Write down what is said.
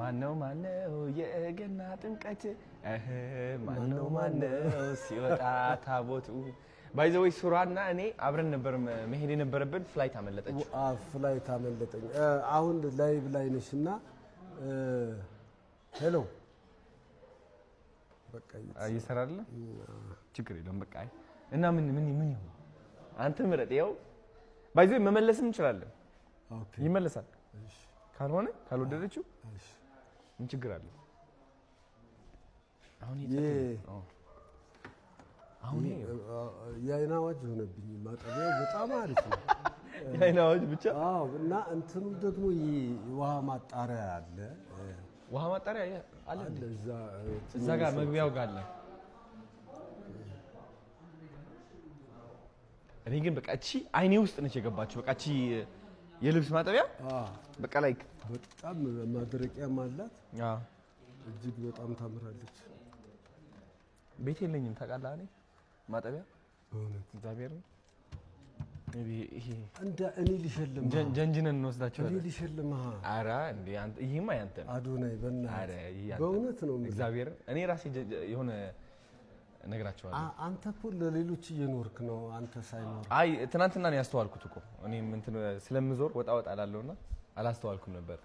ማነው ማነው የገና ጥምቀት እህ፣ ማነው ማነው ሲወጣ ታቦቱ። By the way ሱራና እኔ አብረን ነበር መሄድ የነበረብን። Flight አመለጠች። Flight አመለጠኝ። አሁን live ላይ ነሽ እና hello በቃ። እየሰራ አይደለ? ችግር የለውም። በቃ አይ እና ምን ምን ምን ይሁን አንተ ምረጥ። ያው by the way መመለስም እንችላለን። ይመለሳል። ካልሆነ ካልወደደችው ምን ችግር አለው? አሁን አሁን ይሄ የአይን አዋጅ ሆነብኝ። ማጠቢያው በጣም አሪፍ ነው። የአይን አዋጅ ብቻ። አዎ፣ እና እንትኑ ደግሞ ይሄ ውሃ ማጣሪያ አለ። ውሃ ማጣሪያ አለ። አለ እዛ። እዛ ጋር መግቢያው ጋር አለ። እኔ ግን በቃ እቺ አይኔ ውስጥ ነች የገባችው። በቃ እቺ የልብስ ማጠቢያ በቃ like በጣም ማድረቂያም አላት። እጅግ በጣም ታምራለች። ቤት የለኝም ታውቃለህ። እኔ ማጠቢያ በእውነት? እግዚአብሔርን maybe ይሄ እንደ እኔ ልሸልምህ። ጀንጅነን እኔ እንወስዳቸዋለን። ልሸልምህ። ኧረ እንዴ አንተ፣ ይሄማ ያንተ ነው። አዶናይ ኧረ በእናትህ። ይሄ ያንተ ነው። በእውነት ነው የምልህ። እግዚአብሔርን እኔ ራሴ የሆነ እነግራቸዋለሁ። አንተ እኮ ለሌሎች እየኖርክ ነው። አንተ ሳይኖር አይ ትናንትና ነው ያስተዋልኩት እኮ። እኔም እንትን ስለምዞር ወጣ ወጣ እላለሁና አላስተዋልኩም ነበር።